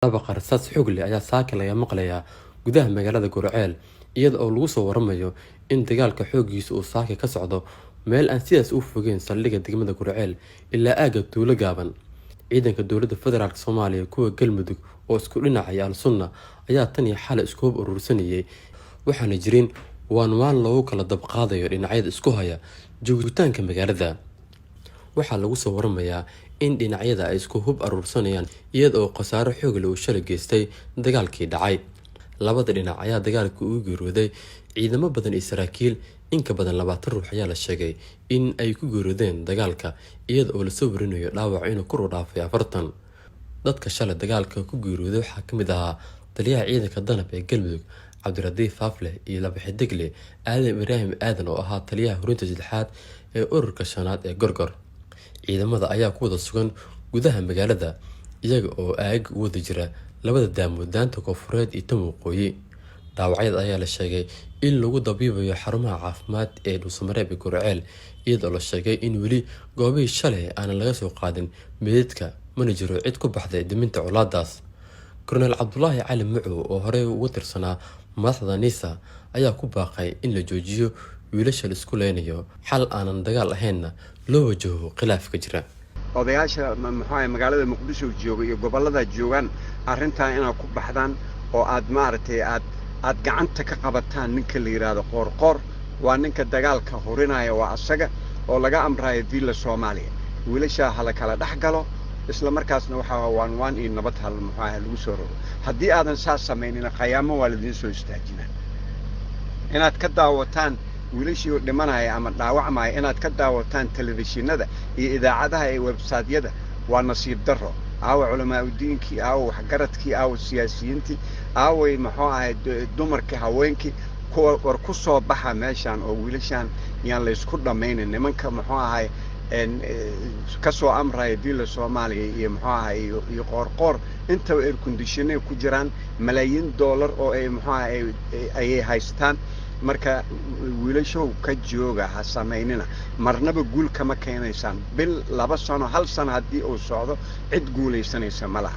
Dhawaqa rasaas xoog leh ayaa saaka laga maqlayaa gudaha magaalada Guriceel, iyada oo lagu soo waramayo in dagaalka xooggiisa uu saaka ka socdo meel aan sidaas u fogeyn saldhigga degmada Guriceel ilaa aagga Tuulo Gaaban. Ciidanka dowladda federaalk Soomaaliya, kuwa Galmudug oo isku dhinacaya Al-Sunna ayaa tan iyo xalay isku hub urursanayay, waxaana jirin waan waan loogu kala dabqaadayo dhinacyada isku haya joogitaanka magaalada. Waxaa lagu soo waramayaa in dhinacyada ay isku hub aruursanayaan, iyada oo khasaaro xoog leh uu shalay geystay dagaalkii dhacay. Labada dhinac ayaa dagaalka ugu geeriyooday ciidamo badan iyo saraakiil. In ka badan 20 ruux ayaa la sheegay in ay ku geeriyoodeen dagaalka, iyada oo lasoo warinayo dhaawac inuu kor u dhaafay 40. Dadka shalay dagaalka ku geeriyooday waxaa ka mid ahaa taliyaha ciidanka Danab ee Galmudug, Cabdiradiif Faafle, iyo laba xidigle Aadan Ibraahim Aadan oo ahaa taliyaha hurinta saddexaad ee ururka shanaad ee Gorgor. Ciidamada ayaa ku wada sugan gudaha magaalada, iyaga oo aagag u wada jira labada daamood, daanta koonfureed iyo tan waqooyi. Dhaawacyada ayaa la sheegay in lagu dabiibayo xarumaha caafimaad ee Dhuusamareeb iyo Guriceel, iyadoo la sheegay in weli goobihii shalay aanan laga soo qaadin meydadka, mana jiro cid ku baxday daminta colaadaas. Korneyl Cabdulaahi Cali Macow oo horey uga tirsanaa madaxda NISA ayaa ku baaqay in la joojiyo wiilasha la isku leynayo, xal aanan dagaal ahaynna loo wajaho khilaafka jira. Odayaasha, muxuu, magaalada Muqdisho jooga iyo gobollada joogaan, arrintaa inaad ku baxdaan oo aad, maaragtay, aad gacanta ka qabataan ninka la yidhaahdo Qoorqoor. Waa ninka dagaalka hurinaya, waa asaga oo laga amrayo Villa Soomaaliya. Wiilashaa hala kala dhex galo, isla markaasna waxaa waan waan iyo nabad hal, muxuu ahay, lagu soo rogo. Haddii aadan saas samaynina, khayaamo waa laidiin soo istaajinaa. Inaad ka daawataan wiilashii dhimanaya ama dhaawacmaya, inaad ka daawataan telefishinada iyo idaacadaha iyo websaadyada, waa nasiib darro. Aawa culamaa'udiinkii? Aawa waxgaradkii? Aawa siyaasiyiintii? Aaway, muxuu ahay, dumarkii, haweenkii? Kuwa war ku soo baxa meeshaan oo wiilashaan yaan laysku dhammaynin. Nimanka, muxuu ahay, ka soo amraya Villa Soomaaliya iyo, muxuu ahay, iyo Qoorqoor intaba air condition ay ku jiraan, malaayiin dollar oo ay, muxuu ahay, ayay haystaan. Marka wiilashow, ka jooga, ha samaynina. Marnaba guul kama keenaysaan. Bil, 2 sano, hal sano haddii uu socdo, cid guulaysanaysa ma laha.